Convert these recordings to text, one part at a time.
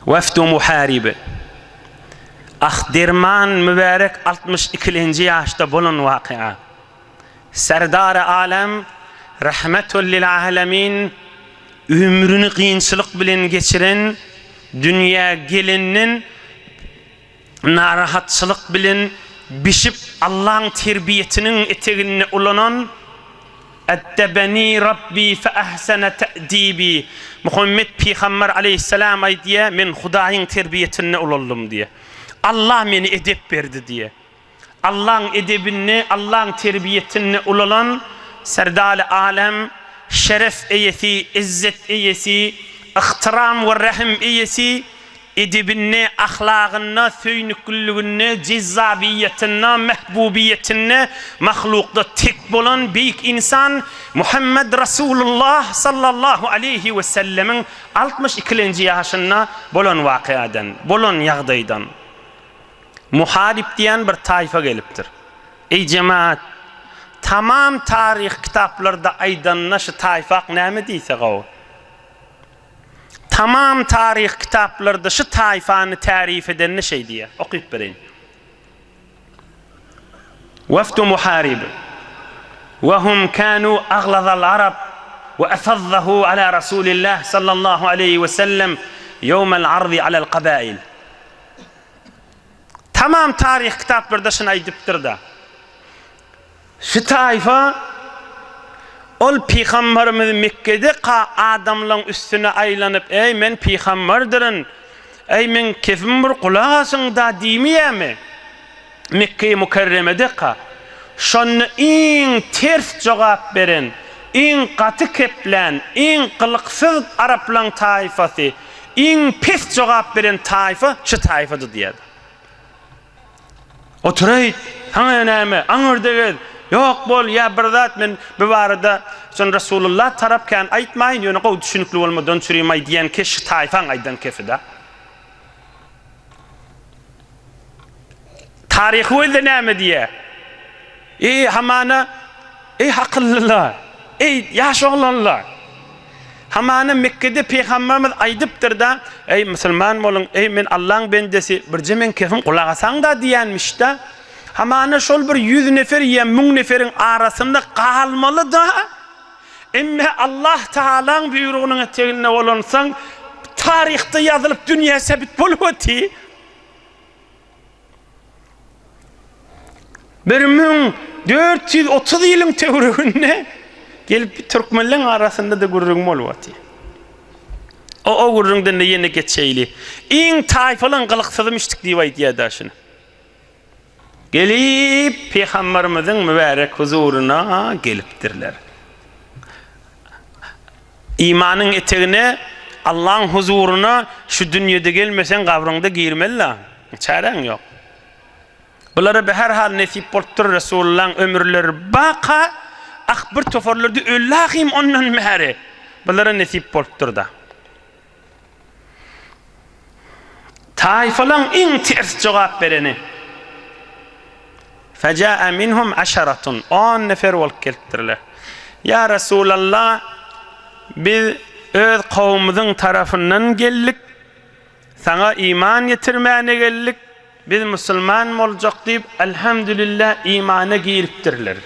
Wefdu Muharibe. Ah derman mübärek altmyş ikilenji ýaşda bolan waky'a. Serdary alem Rahmetul lil alemin ömrüni kynçylyk bilen geçiren dünýä gelenden narahatçylyk bilen bişip Allaň terbiýetiniň eteginde ulanan Eddebeni Rabbi fe ahsene te'dibi Muhammet pygamber aleýhissalam aýdýar, men Hudaýyň terbiýetinde ulaldym diýýär. Allah meni edep berdi diýýär. Allaň edebinde, Allaň terbiýetinde ulalan Serdary alem, şeref eýesi, izzet eýesi, yhtyram we rehim eýesi, Edebinde, ahlagynda, söýnükliliginde, jezzabiýetinde, mehbubiýetinde mahlukda tek bolan beýik ynsan Muhammed Rasulullah sallallahu aleýhi we sellemiň altmyş ikilenji ýaşynda bolan wakyýadan, bolan ýagdaýdan Muharib diýen bir taýfa gelipdir. Eý jemaat! Tamam taryh kitaplarda aýdanyna şu taýfak näme diýse gowy? Tamam taryh kitaplarda şu taýfany tärif edende şeý diýýär. Okyp bereýin. Wafdu Muharib we hum kanu aglazal arab we afazzahu ala Rasulillah sallallahu aleýhi we sellem ýowmel arzy alal kabail. Tamam taryh kitaplarda şuny aýdypdyr-da. Şu taýfa ol pygambarymyz Mekgede-ka adamlaň üstüne aýlanyp, Eý, men pygambardyryn, eý, meň kepim bir gulak asyň-da diýmeýärmi? Mekgeýi Mükerremede-ka. Şonda iň ters jogap beren, iň gaty keplän, iň gylyksyz araplaň taýfasy, iň pes jogap beren taýfa şu taýfady diýýärdi. Oturaýt, saňa näme, aňyrda gez, ýok bol ýa bir zat, men bu barada şon Resulullah tarap kän aýtmaýyn, ýöne gowy düşünikli bolmadan çürim aýdýan keş taýfaň aýdan kefi-da. Taryhy gözde näme diýýär? Eý, hamana, eý akyllylar, eý ýaş oglanlar! Hamana Mekgede pygamberimiz aýdypdyr-da, Eý, musulman boluň, eý, men Allaň bendesi, birje meň kefim gulak asaň-da diýenmiş-dä. Hamana şol bir ýüz nefer ýa müň neferiň arasynda galmaly-da, emme Allah Tagalaň buýrugynyň eteginde bolansoň, taryhda ýazylyp dünýä sebit bolup otyr. 1430 ýylyň töwereginde gelip türkmenleň arasynda-da gürrüň bolup otyr. O o gürrüňden-de ýene geçeýli. Iň taýpalaň gylyksyzymyşdyk diýip aýdýar-da şuny. Gelip pygamberimiziň mübärek huzuryna gelipdirler. Imanyň etegine, Allaň huzuryna şu dünýede gelmeseň gabryňda girmeli-la. Çäräň ýok. Bulara be-her hal nesip bolupdyr Resulullaň ömürleri baka, ah bir toparlarda öldi ahym ondan bäri. Bulara nesip bolupdyr-da. Taýfalaň iň ters jogap bereni. Feja'a minhum aşaratun. On nefer bolup gelipdirler. Ýa Resulallah, biz öz kowumyzyň tarapyndan geldik. Saňa iman getirmäne geldik. Biz musulman boljak diýip, elhamdülillah imana giripdirler.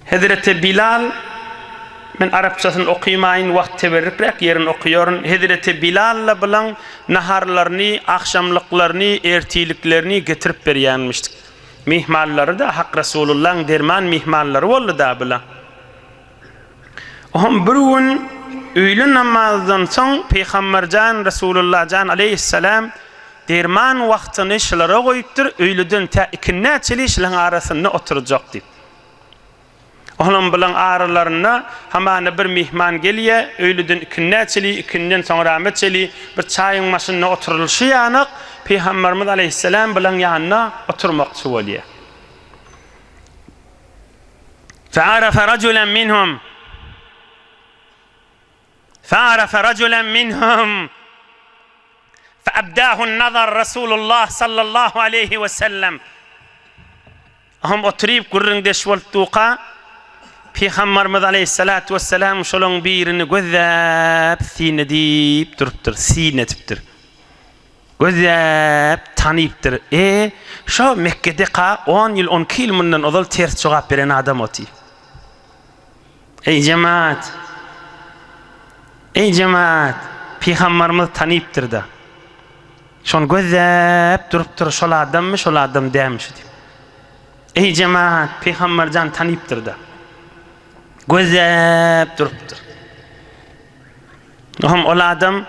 Hezreti Bilal, men arapçasyny okymaýyn, wagt teberrikräk ýerini okaýaryn, Hezreti Bilal-la bilaň naharlaryny, agşamlyklaryny, ertirliklerini getirip berýänmişdik. Myhmanlary-da Hak Resulullaň derman myhmanlary boldy-da bula. Ohm bir gün öýle namazdan soň Pygamberjan Resulullajan aleýhissalam derman wagtyny şulara goýupdyr, öýleden tä ikindä çenli şulaň arasynda oturjak diýip. Olam bulaň aralarynda hamana bir myhman gelýä, öýleden ikindä çenli, ikinden soňrama çenli bir çaýyň başynda oturylyşy ýanak Pygamberimiz aleýhissalam bulaň ýanynda oturmakçy bolýa. Fe'arafe rajulen minhum Fe'arafe rajulen minhum Fe'abdahu nazar Resulullah sallallahu aleyhi ve sellem Aham oturyp gürrüňdeş bolup duka. Pygambarymyz aleýhissalatu wessalam şolaň birini gözläp syn edip durupdyr, syn edipdir. Gözläp tanypdyr. E, şo Mekgedeka on ýyl, on iki ýyl mundan ozal ters jogap beren adam oty. Eý jemaat! Eý jemaat! Pygambarymyz tanypdyr-da. Şony gözläp durupdyr, şol adammy, şol adam dälmi şu diýip. Eý jemaat, Pygamberjan tanypdyr-da. Gözläp durupdyr. Ohm ol adam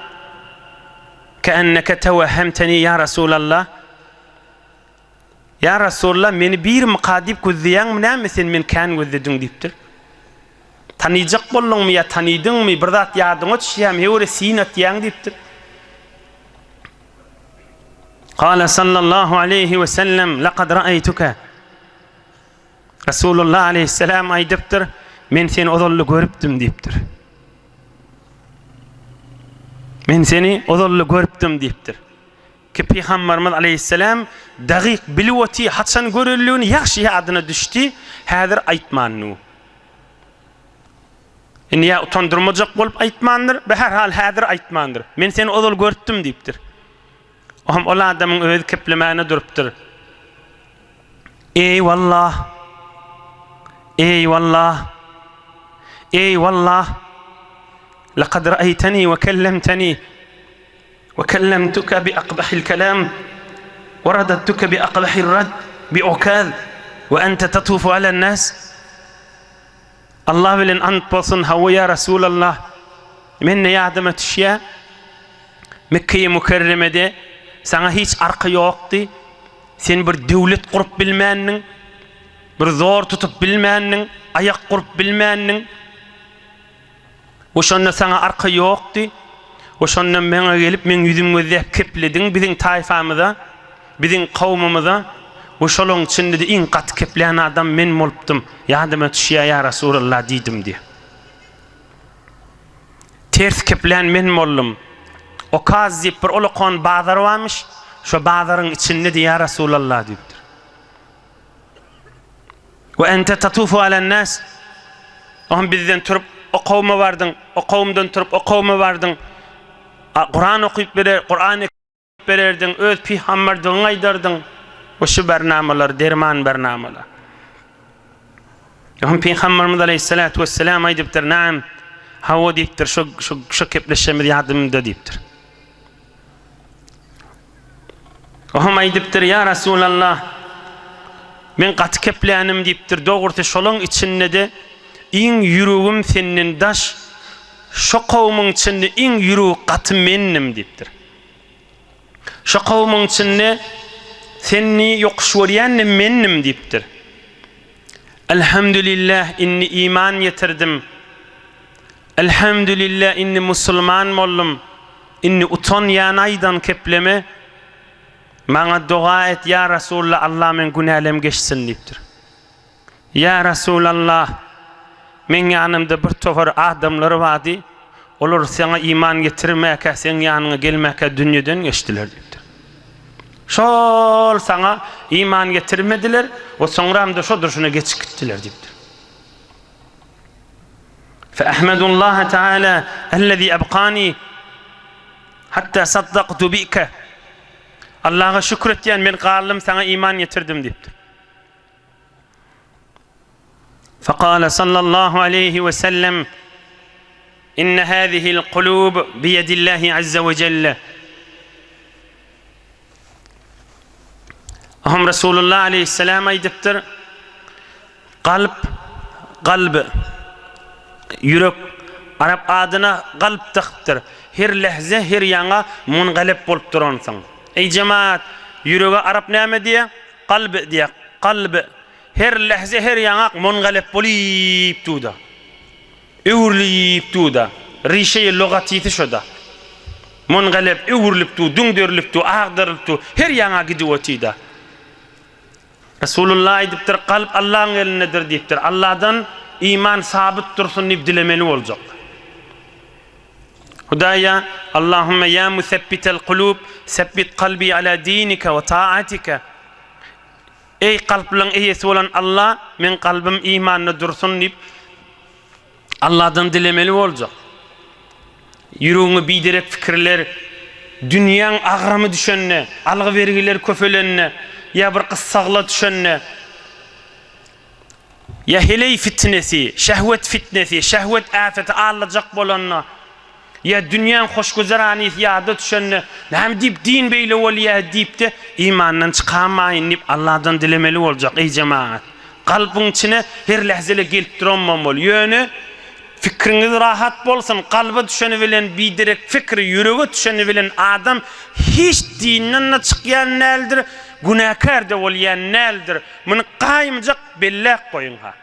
Keenneke tewehhemteni ýa Rasulallah. Ýa Rasulallah, meni birmika diýip gözleýäňmi näme sen meni kän gözlediň diýipdir. Tanyjak bolduňmy ýa tanydyňmy, bir zat ýadyňa düşýärmi, höwre syn atýaň diýipdir. Kale sallallahu aleýhi we sellem, Lekad ra'eýtuke. Resulullah aleýhissalam aýdypdyr, Men seni ozalda görüpdim diýipdir. Men seni ozalda görüpdim diýipdir. Ki Pygamberimiz aleýhissalam dagyk bilip oty, haçan görenligini ýagşy ýadyna düşdi, häzir aýtmandy. Indi ýa utandyrmajak bolup aýtmandyr, be her hal häzir aýtmandyr. Men seni ozal görüpdim diýipdir. Ohm ol adamyň özi keplemäne durupdyr. Eý wallah! Eý wallah! Eý wallah! Laqad ra'aytani we kellemtani we kellemtuka bi aqbahil kalam we radadtuka bi aqbahir rad bi ukaz we ente tatufu alan nas. Allah bilen ant bolsun, hawa ýa Resulallah, men-de ýadyma düşýär, Mekgeýi Mükerremede saňa hiç arka ýokdy, sen bir döwlet gurup bilmändiň, bir zor tutup bilmändiň, aýak gurup bilmändiň. We şonda saňa arka ýokdy. We şonda maňa gelip, meň ýüzüm gözläp keplediň biziň taýfamyza, biziň kowmumyza. We şolaň içinde-de iň gaty keplän adam men bolupdym. Ýadyma düşýär, ýa Resulallah diýdim diýýär. Ters keplän men boldum. Okaz diýip bir ulakan bazar barmyş, şo bazaryň içindedi, ýa Resulallah diýipdir. We ente tatufu alen nas. Ohm bizden turup o kowma bardyň, o kowumdan turup o kowma bardyň. Kuran okyp berer, Kuran bererdiň, öz pygamberdigiňi aýdardyň. We şu bernamalar derman bernamalar. Ohm pygamberimiz aleyhissalatu vesselam aýdypdyr, Naam, hawa diýipdir, şu şu şu kepleşemiz ýadymda diýipdir. Ohm aýdypdyr, Ýa Rasulallah, men gaty keplänim diýipdir, dogrusy şolaň içinde-de iň ýüregim senden daş, şo kowumyň içinde iň ýüregi gaty mendim diýipdir. Şo kowumyň içinde seni ýokuş görýän-de mendim diýipdir. Elhamdülillah, indi iman getirdim. Elhamdülillah, indi musulman boldum. Indi utanýan aýdan kepleme, maňa doga et ýa Rasulla Allah meň günälem geçsin diýipdir. Ýa Rasulallah, meň ýanymda bir topar adamlar bardy, olar saňa iman getirmäkä, seň ýanyňa gelmäkä dünýeden geçdiler diýipdir. Şol saňa iman getirmediler we soňram-da şo durşuna geçip gitdiler diýipdir. Fe ahmedullaha taala ellezî ebkani hatta saddaktu bike. Allaha şükür etýän men galdym saňa iman getirdim diýipdir. Fekale sallallahu aleyhi we sellem inne hâzihil kulûb biyedillahi azze we celle. Aham Resulullah aleyhisselam aýdypdyr. Galp, galb, ýürek, arap adyna galp dakypdyr. Her lähze, her ýaňa mungalep bolup duransyň. Eý jemaat, ýürege arap näme diýýär? Galb diýýär, galb. Her lähze, her ýaňak mungalep bolyp dur-da. Öwrülip dur-da. Rişeýi lugatysy şo-da. Mungalep, öwrülip dur, düňderilip dur, agdarylyp dur, her ýaňa gidip otyr-da. Resulullah aýdypdyr, Kalp Allaň elindedir diýipdir. Allahdan iman sabyt dursun diýip dilemeli boljak. Hudaýa, Allahümme ýa musebbitel kulub, sebbit kalbi ala dinike we taatike. Eý kalplaň eýesi bolan Allah, meň kalbym imanda dursun diýip. Allahdan dilemeli boljak. Ýüregiňe biderek pikirler, dünýäň agramy düşende, algy-bergiler köpelende, ýa bir gyssagla düşende, ýa heleý fitnesi, şehwet fitnesi, şehwet äpeti aldajak bolanda, ýa dünýäň hoşgüzeranysy ýada düşende, näme diýip din beýle bolýa diýip-de, imandan çykamaýyn diýip Allahdan dilemeli boljak, eý jemagat. Kalbyň içine her lähzele gelip duran bolmaly. Ýöne Pikriňiz rahat bolsun, kalba düşeni bilen biderek pikir, ýürege düşeni bilen adam hiç dinden-de çykýan däldir, günäkär-de bolýan däldir. Muny gaýymjak belläp goýuň-ha.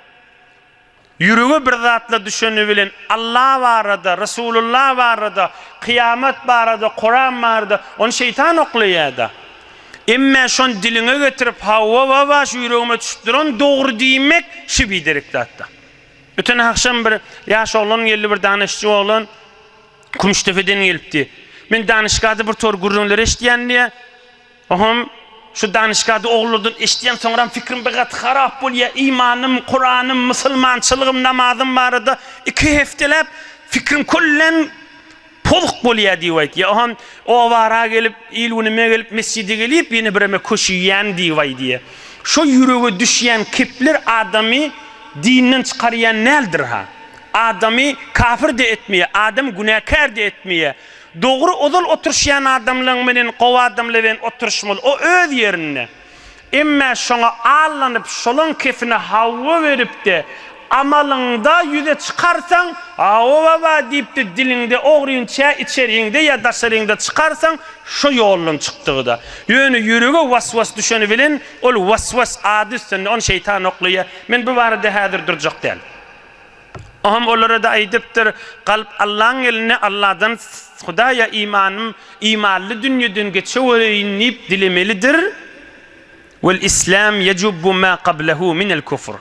Ýürege bir zatlar düşeni bilen Allah barada, Resulullah barada, kyýamat barada, Kuran barada ony şeýtan oklaýar-da. Emme şony diliňe getirip, hawa baba şu ýüregime düşüp duran dogry diýmek şu biderek zatda. Öten agşam bir ýaş oglan geldi, bir danyşçy oglan Kümüşdepeden gelipdi. Men danyşgada bir tor gürrüňler eşidýän diýýär. Oňam şu danyşgada ogullardan eşidýän, soňram pikrim bir gaty harap bolýar. Imanym, Kuranym, musulmançylygym, namazym barada iki hepdeläp pikrim küllen Pozuk bolýa diýip aýtýa. Ohan obara gelip, il-günüme gelip, mesjide gelip, ýene bireme köşüýän diýip aýdýa. Şo ýürege düşýän kepler adamy dinden çykarýan däldir-ha. Adamy kafir-de etmeýär, adamy günäkär-de etmeýär. Dogry ozal oturyşýan adamlaň menen gowy adamlar bilen oturyşmaly, o öz ýerinde. Emmä şoňa allanyp, şolaň kefine hawa berip-de, amalyňda ýüze çykarsaň, Hawa baba diýip-de diliňde ogrynça içeriňde ýa daşaryňda çykarsaň, şo ýoldan çykdygy-da. Ýöne ýürege was-was düşeni bilen, ol was-was ady üstünde, ony şeýtan oklaýar. Men bu barada häzir durjak däl. Oňam olara-da aýdypdyr, Galp Allaň elinde, Alladan Hudaýa imanym, imanly dünýeden geçewereýin diýip dilemelidir, Wel islam ýejubbu ma kablehu minel kufr.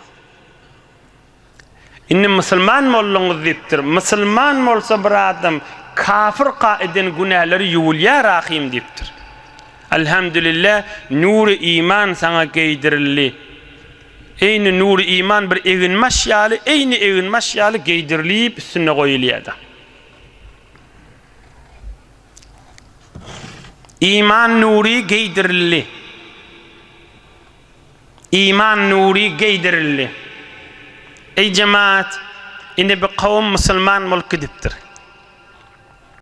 Indi musulman bolduňyz diýipdir. Musulman bolsa bir adam kafyrka eden günäleri ýuwulýar ahym diýipdir. Elhamdülillah nury iman saňa geýdirildi. Eýni nury iman bir eginbaş ýaly, eýni eginbaş ýaly geýdirilip üstünde goýulýar-da. Iman nury geýdirildi. Iman nury geýdirildi. Eý jemaat, indi bir kowum musulman bolup gidipdir.